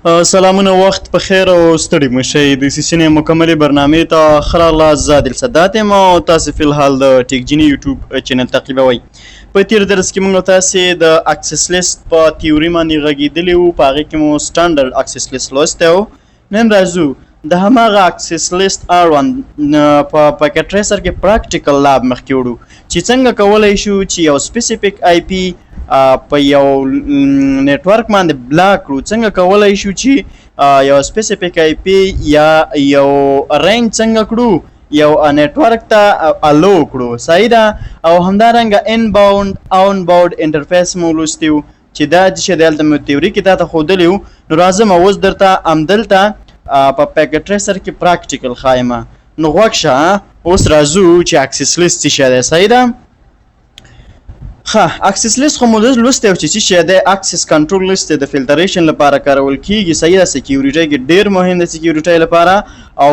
سلامونه، وخت په خیر او ستړي مه شئ. د سیسینې مکملې برنامې ته ښه راغلاست. زه عادل سادات یم او تاسې فی الحال د ټیک جیني یوټیوب چینل تعقیبوئ. په تیر درس کې موږ تاسې د access list په تیوري باندې غږېدلي وو، په هغې کې مو standard access list لوستی و. نن راځو د هماغه access list اړوند په Packet Tracer کې practical lab مخکې وړو چې څنګه کولی شو چې یو specific IP په یو network باندې block کړو، څنګه کولی شو چې یو specific IP یا یو range څنګه کړو یو network ته allow کړو. صحیح ده. او همدارنګه inbound outbound interface مو لوستی وو چې دا چې دی هلته مو تیوري کې تاته ښودلی وو. نو راځم اوس درته همدلته په Packet Tracer کې practical ښایم. نو غوږ شه، اوس راځو چې access list څه شی دی. صحیح ده. ښه، access list خو مو لوستی و چې څه شی دی. access control list د filtration لپاره کارول کیږي. صحیح ده. security کې ډیر مهم دی، security لپاره، او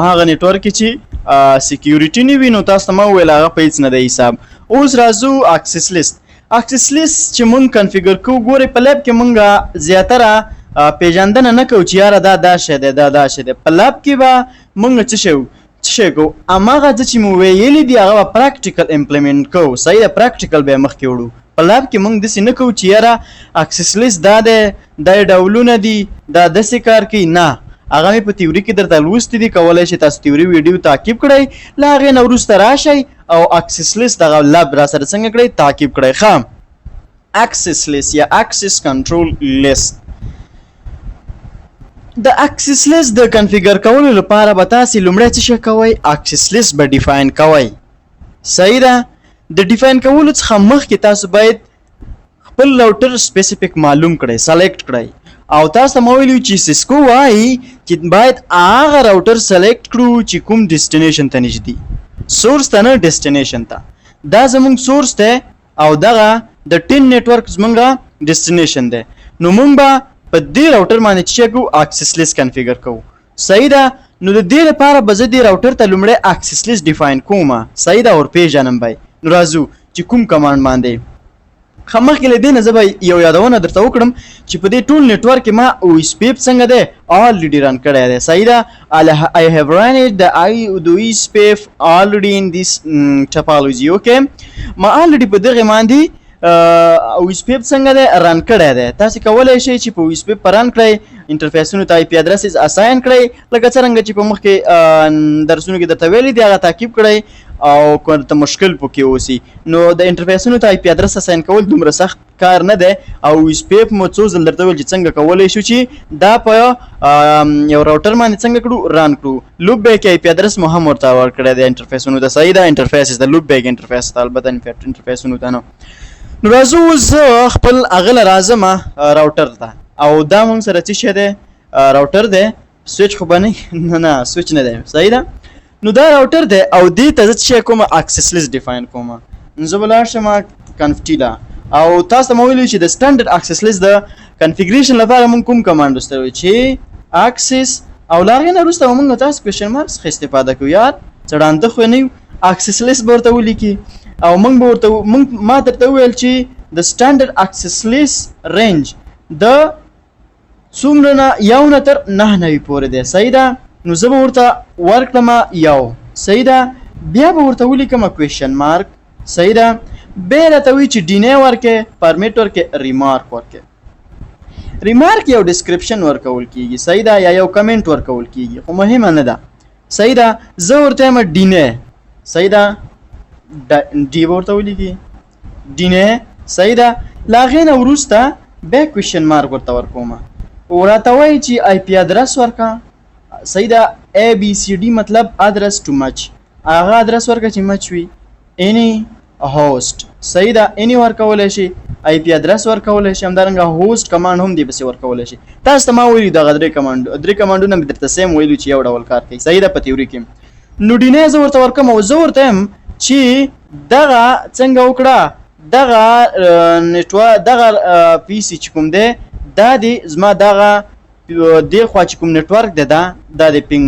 هغه network چې security نه وي نو تاسو ته ما وویل هغه په هیڅ نه دی حساب. اوس راځو access list. access list چې مونږ configure کوو، ګورئ، په lab کې مونږ زیاتره پیژندنه نه کوو چې یاره دا دا شی دی، دا دا شی دی. په lab کې به مونږ څه شی کوو؟ هماغه څه چې مو ویلي دي هغه به practical implement کوو. صحیح ده. practical به یې مخکې وړو. په lab کې مونږ داسې نه کوو چې یاره access list دا دی، دا یې ډولونه دي، دا داسې کار کوي. نه، هغه مې په تیوري کې درته لوستي دي. کولی شئ تاسو تیوري ویډیو تعقیب کړئ، له هغې نه وروسته راشئ او access list دغه lab را سره څنګه کړئ، تعقیب کړئ. ښه، access list یا access control list. د access list د configure کولو لپاره به تاسې لومړی څه شی کوئ؟ access list به define کوئ. صحیح ده. د define کولو څخه مخکې تاسو باید خپل router specific معلوم کړئ، select کړئ. او تاسو ته ما ویلي چې Cisco وایي چې باید هغه router select کړو چې کوم destination ته نږدې، source ته نه، destination ته. دا زمونږ source دی او دغه د 10 network زمونږ destination دی. نو مونږ به په دې router باندې چې کوو، access list configure کوو. صحیح ده. نو د دې لپاره به زه دې router ته لومړی access list define کوم. صحیح ده، ور پیژنم به. نو راځو چې کوم command باندې. ښه، مخکې له دې نه زه به یو یادونه درته وکړم چې په دې ټول network کې ما OSPF څنګه دی already run کړی دی. صحیح ده. I have run it the OSPF already in this topology. Okay، ما already په دغه باندې OSPF څنګه دی run کړی دی. تاسو کولی شئ چې په OSPF په run کړئ، interface ونو ته IP addresses assign کړئ، لکه څرنګه چې په مخکې درسونو کې درته ویلي دي، هغه تعقیب کړئ. او که ته مشکل پکې اوسي نو د interface ونو ته IP address assign کول دومره سخت کار نه دی. او OSPF مو څو ځل درته ویل چې څنګه کولی شو چې دا په یو router باندې څنګه کړو، run کړو. loopback IP address مو هم ورته ورکړی دی interface ونو ته. صحیح ده. interface د loopback interface ته، البته interface ونو ته نه. نو راځو اوس زه خپل هغه له راځم راوټر ته. او دا مونږ سره څه شی دی؟ راوټر دی، سویچ خو به نه؟ نه نه، سویچ نه دی. صحیح ده. نو دا راوټر دی او دې ته زه څه شی کوم؟ access list define کوم. نو زه به لاړ شم conf t له. او تاسو ته مو ویلي چې د standard access list د configuration لپاره مونږ کوم command واستوي چې access او له هغې نه وروسته به مونږ تاسو question mark څخه استفاده کوو. یار، څه ړانده خو نه یو. access list به ورته ولیکي او مونږ به ورته مونږ ما درته وویل چې د standard access list range د څومره نه؟ یو نه تر 99 پورې دی. صحیح ده. نو زه به ورته ورکړم یو. صحیح ده. بیا به ورته ولیکم question mark. صحیح ده. بیا راته وایي چې deny ورکې، permit ورکې، remark ورکې. remark یو description ورکول کیږي. صحیح ده، یا یو کمنټ ورکول کیږي، خو مهمه نه ده. صحیح ده. زه ورته یم deny. صحیح ده. D به ورته ولیکي، deny. صحیح ده. له هغې نه وروسته بیا question mark ورته ورکوم او راته وایي چې IP address ورکه. صحیح ده. A B C D مطلب address to match، هغه ادرس ورکه چې match وي. any host. صحیح ده. any ورکولی شي، IP address ورکولی شي، همدارنګه host command هم دی پسې ورکولی شي. تاسو ته ما ویلي دغه درې command، درې command ونه مې درته same ویلي چې یو ډول کار کوي. صحیح ده. په تیوري کې نو deny زه ورته ورکوم او زه ورته یم چې دغه څنګه وکړه، دغه network، دغه PC چې کوم دی، دا دی زما دغه دې خوا چې کوم network دی، دا د ping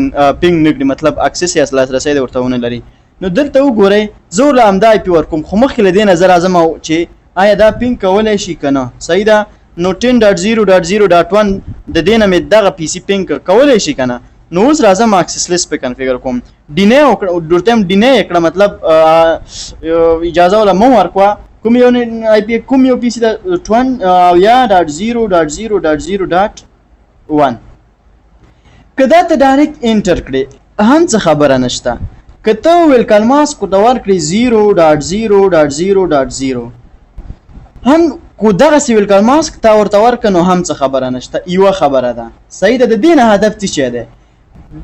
نه کړي، مطلب access یا لاسرسی دی ورته ونه لري. نو دلته وګورئ، زه ورله همدا IP ورکوم، خو مخکې له دې نه زه راځم او چې آیا دا ping کولی شي که نه. صحیح ده. نو 10.0.0.1 د دې نه مې دغه پی سی پینګ کولی شي که نه. نو اوس راځم اکسس لیست په کنفیګر کوم، ډینه وکړه ورته هم ډینه یې کړه، مطلب اجازه ولا مو ورکوه. کوم یو آی پی، کوم یو پی سی د 20.0.0.0.1. که دا ته ډایرکټ انټر کړې هم څه خبره نشته، که ته ویلکل ماسک ورته ورکړې 0.0.0.0 هم کو دغسې ویلکل ماسک تا ورته ورکړه نو هم څه خبره نشته. یوه خبره ده، صحیح ده. د دې نه هدف څه شی دی؟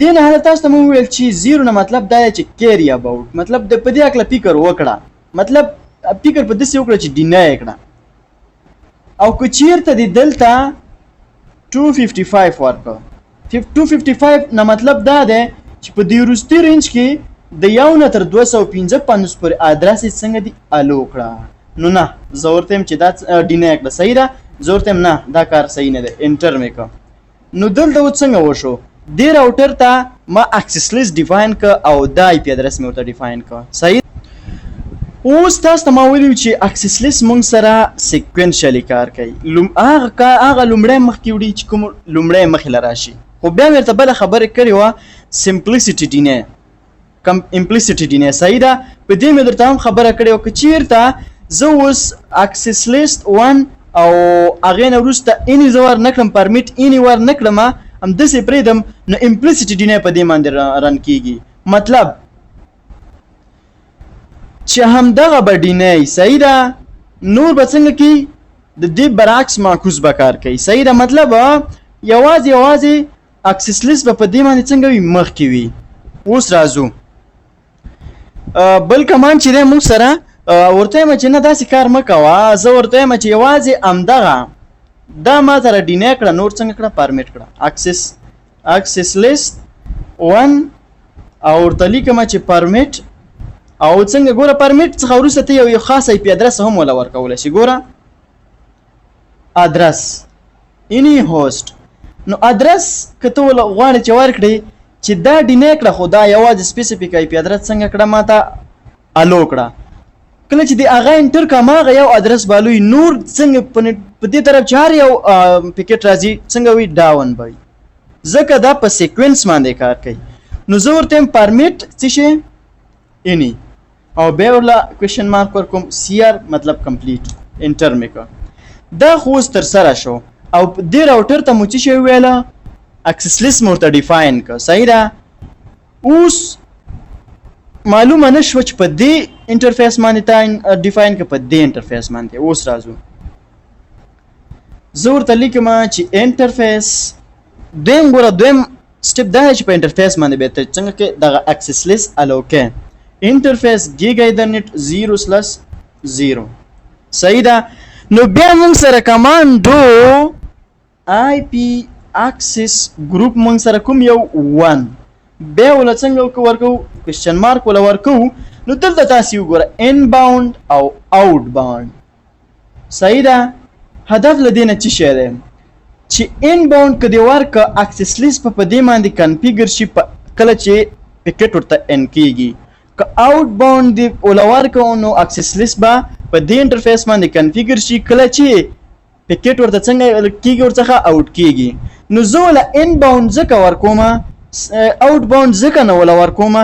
دې نه هدف تاسو ته مو وویل چې 0 نه مطلب دا دی چې کیری اباوټ، مطلب د په دې هکله فکر وکړه، مطلب فکر په داسې وکړه چې ډینه یې کړه. او که چیرته دې دلته 255 ورکړ، 255 نه مطلب دا دی چې په دې وروستي رینج کې د یو نه تر 255 پورې ادرس یې څنګه دی الو کړه. نو نه، زه ورته یم چې دا ډینه یې کړه، صحیح ده. زه ورته یم نه، دا کار صحیح نه دی، انټر مې کړ. نو دلته اوس څنګه وشو؟ دې راوټر ته ما اکسس لیست ډیفاین که او دا آی پی ادرس مې ورته ډیفاین که، صحیح. اوس تاسو ته ما ویلي چې اکسس لیست مونږ سره سیکوینشلی کار کوي، هغه لومړی مخکې وړي چې کوم لومړی مخې له راشي. خو بیا مې ورته بله خبره کړې وه، سمپلیسټي ډینه، کم امپلیسټي ډینه، صحیح ده. په دې مې درته هم خبره کړې وه که چیرته زه اوس اکسس لیست 1 او هغې نه وروسته اینی زه ور نه کړم، پرمیټ اینی ور نه کړم، همداسې پرېږدم، نو امپلیسټي ډینه په دې باندې رن کیږي. مطلب چې همدغه به ډینه وي، صحیح ده. نور به څنګه کوي؟ د دې برعکس معکوس به کار کوي، صحیح ده. مطلب یوازې یوازې اکسس لیست به په دې باندې څنګه وي؟ مخکې وي. اوس راځو بل کمان چې دی موږ سره، ورته یم چې نه داسې کار مه کوه. زه ورته یم چې یوازې همدغه دا ما سره ډینه کړه، نور څنګه کړه؟ پرمیټ کړه. اکسس لیست 1 او ورته لیکم چې پرمیټ او څنګه ګوره پرمیټ څخه وروسته ته یو خاص آی پی ادرس هم ولا ورکولی شي. ګوره ادرس اینی هوست، نو ادرس که ته ولا غواړې چې ورکړې چې دا ډینه کړه، خو دا یوازې سپیسیفیک آی پی ادرس څنګه کړه ما ته الو کړه. کله چې د هغه انټر کا ماغه یو ادرس بالوي، نور څنګه په دې طرف چې هر یو پیکټ راځي څنګه وي؟ ډاون به وي، ځکه دا په سیکوینس باندې کار کوي. نو زه ورته یم پرمیټ څه شی اینی او بیا ورله کوېشن مارک ورکوم، سی آر مطلب کمپلیټ، انټر مې کړ. دا خو اوس ترسره شو او دې راوټر ته مو څه شی وویله؟ اکسس لیست مو ورته ډیفاین کړ، صحیح ده. اوس معلومه نه شوه چې په دې انټرفیس باندې تا ډیفاین که په دې انټرفیس باندې. اوس راځو زه ورته لیکم چې انټرفیس دویم، ګوره دویم سټپ دا دی چې په انټرفیس باندې به ته څنګه کې دغه اکسس لیست الو کې انټرفیس ګیګا ایترنیټ 0/0، صحیح ده. نو بیا موږ سره کمانډو آی پی اکسس ګروپ موږ سره کوم یو 1 بیا ولا څنګه ورکو؟ کوېشن مارک ولا ورکو. نو دلته تاسو وګوره ان باوند او اوټ باوند، صحیح ده. هدف له دې نه څه شی دی؟ چې ان باوند که دې ورکه اکسس لیست په دې باندې کنفیګر شي په کله چې پیکټ ورته ان کیږي. که اوټ باوند دې ولا ورکو نو اکسس لیست به په دې انټرفیس باندې کنفیګر شي کله چې پیکټ ورته څنګه کیږي، ورڅخه اوټ کیږي. نو زه ولا ان باوند ځکه ورکوم، اوټ باوند ځکه نه ولا ورکوم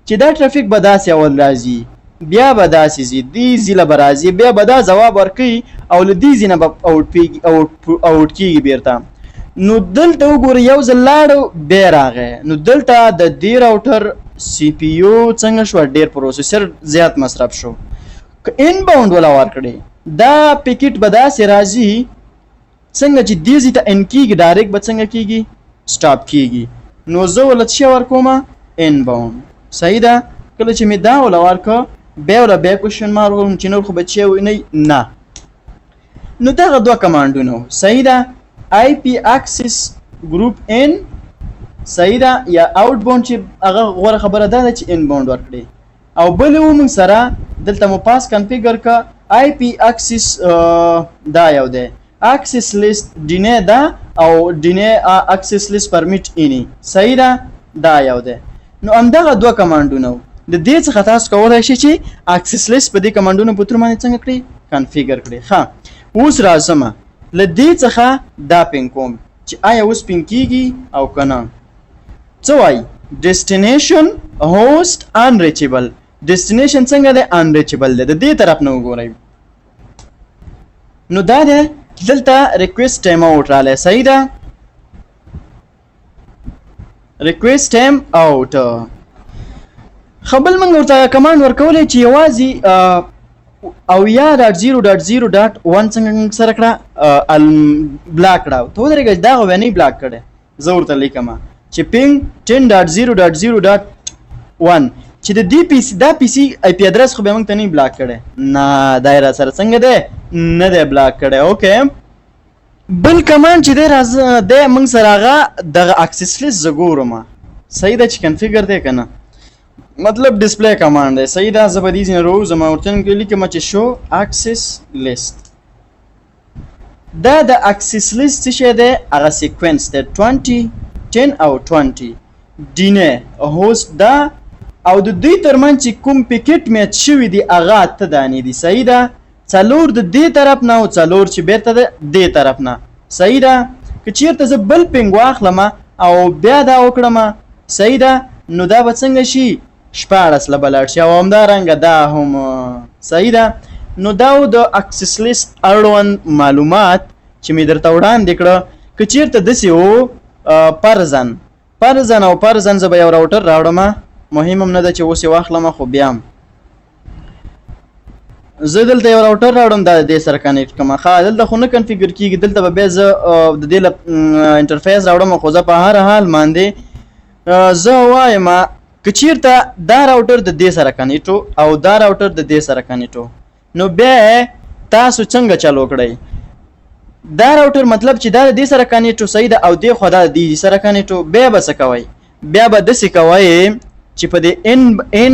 چې دا ټرافیک به داسې اول راځي، بیا به داسې ځي، دې ځي له به راځي، بیا به دا ځواب ورکوي او له دې ځي نه به اوټ کیږي بیرته. نو دلته وګوره یو ځل لاړو بیا راغی. نو دلته د دې راوټر سی پی یو څنګه شو؟ ډېر پروسیسر زیات مصرف شو. که ان باوند ولا ورکړي دا پیکټ به داسې راځي څنګه چې دې ځای ته ان کیږي، ډایرکټ به څنګه کیږي؟ سټاپ کیږي. نو زه ولا څه شی ورکوم؟ ان باوند، صحیح ده. کله چې مې دا ولا ورکړ بیا ولا بیا کوشن مارک ورکوم چې نور خو به څه وي نه، نه. نو دغه دوه کمانډونه وو، صحیح ده. آی پی اکسس ګروپ ان، صحیح ده، یا اوټ باوند چې هغه غوره خبره دا ده چې ان باوند ورکړي. او بل و موږ سره دلته مو پاس کنفیګر که آی پی اکسس، دا یو دی اکسس لیست ډینه ده او ډینه اکسس لیست پرمیټ اینی، صحیح ده، دا یو دی. نو همدغه دوه کمانډونه وو. د دې څخه تاسو کولی شئ چې اکسس لیست په دې کمانډونو په ترو باندې څنګه کړئ؟ کنفیګر کړئ. ښه، اوس راځم له دې څخه دا ping کوم چې آیا اوس ping کیږي او که نه. څه وایي؟ Destination host unreachable. Destination څنګه دی؟ Unreachable دی. د دې طرف نه وګورئ، نو دا دی دلته request time out راغلی. صحیح ده، request time out. خبل موږ ورته command ورکولی چې یوازې او یا .0.0.1 څنګه سره کړه، block کړه. ته ودرېږه، دا خو بیا نه block کړی. زه ورته لیکم چې ping 10.0.0.1 چې د دې PC، دا PC IP address خو بیا موږ ته نه block کړی. نه، دا یې را سره څنګه دی؟ نه دی block کړی. Okay، بل command چې دی راځه دی موږ سره هغه دغه access list زه ګورم. صحیح ده چې configure دی که نه، مطلب display command دی. صحیح ده، زه به دې ځینې راووځم او ورته لیکم چې show access list. دا د access list څه شی دی؟ هغه sequence دی، 20، 10 او 20 deny host دا، او د دوی ترمنځ چې کوم packet match شوي دي هغه اته دانې دي. صحیح ده، څلور د دې طرف نه او څلور چې بیرته د دې طرف نه. صحیح ده، که چیرته زه بل ping واخلم او بیا دا وکړم، صحیح ده، نو دا به څنګه شي؟ 16 له به لاړ شي، او همدارنګه دا هم. صحیح ده، نو دا و د access list اړوند معلومات چې مې درته وړاندې کړه. که چیرته داسې و، فرضاً او فرضاً زه به یو router راوړم، مهم هم نه ده چې اوس یې واخلم، خو بیا هم زه دلته یو router راوړم، دا د دې سره connect کړم. ښه، دلته خو نه configure کیږي، دلته به بیا زه د دې interface راوړم. خو زه په هر حال باندې زه وایم که چیرته دا router د دې سره connect او دا router د دې سره connect، نو بیا تاسو څنګه چل وکړئ؟ دا router مطلب چې دا د دې سره connect، صحیح ده، او دې خو دا د دې سره connect، بیا به څه کوئ؟ بیا به داسې کوئ چې په دې ان ان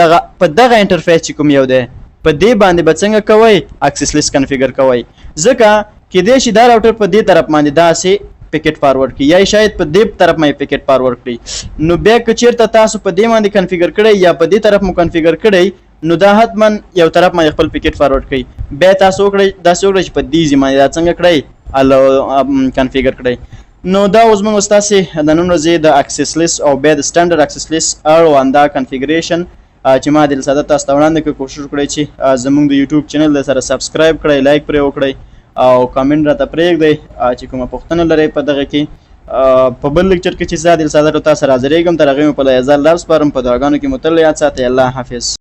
دغه په دغه interface چې کوم یو دی، په دې باندې به څنګه کوئ؟ Access list configure کوئ، ځکه کېدای شي دا router په دې طرف باندې داسې packet forward کړي، یا شاید په دې طرف باندې packet forward کړي. نو بیا که چیرته تاسو په دې باندې configure کړئ یا په دې طرف مو configure کړئ، نو دا حتما یو طرف باندې خپل packet forward کړي. بیا تاسو وکړئ، داسې وکړئ چې په دې ځای باندې دا څنګه کړئ؟ الو configure کړئ. نو دا اوس موږ ستاسې د نن ورځې د access list او بیا د standard access list اړوند دا configuration چې ما دل ساده تاسو ته وړاندې کړ. کوشش وکړئ چې زموږ د یوټیوب channel د سره subscribe کړئ، like پرې وکړئ او کامنټ راته پرېږدئ چې کومه پوښتنه لرئ په دغه کې. په بل lecture کې چې زه عادل ساده تاسو سره حاضرېږم، تر هغې مو په له ځان سپارم، په دعاګانو کې مو تل یاد ساتئ. الله حافظ.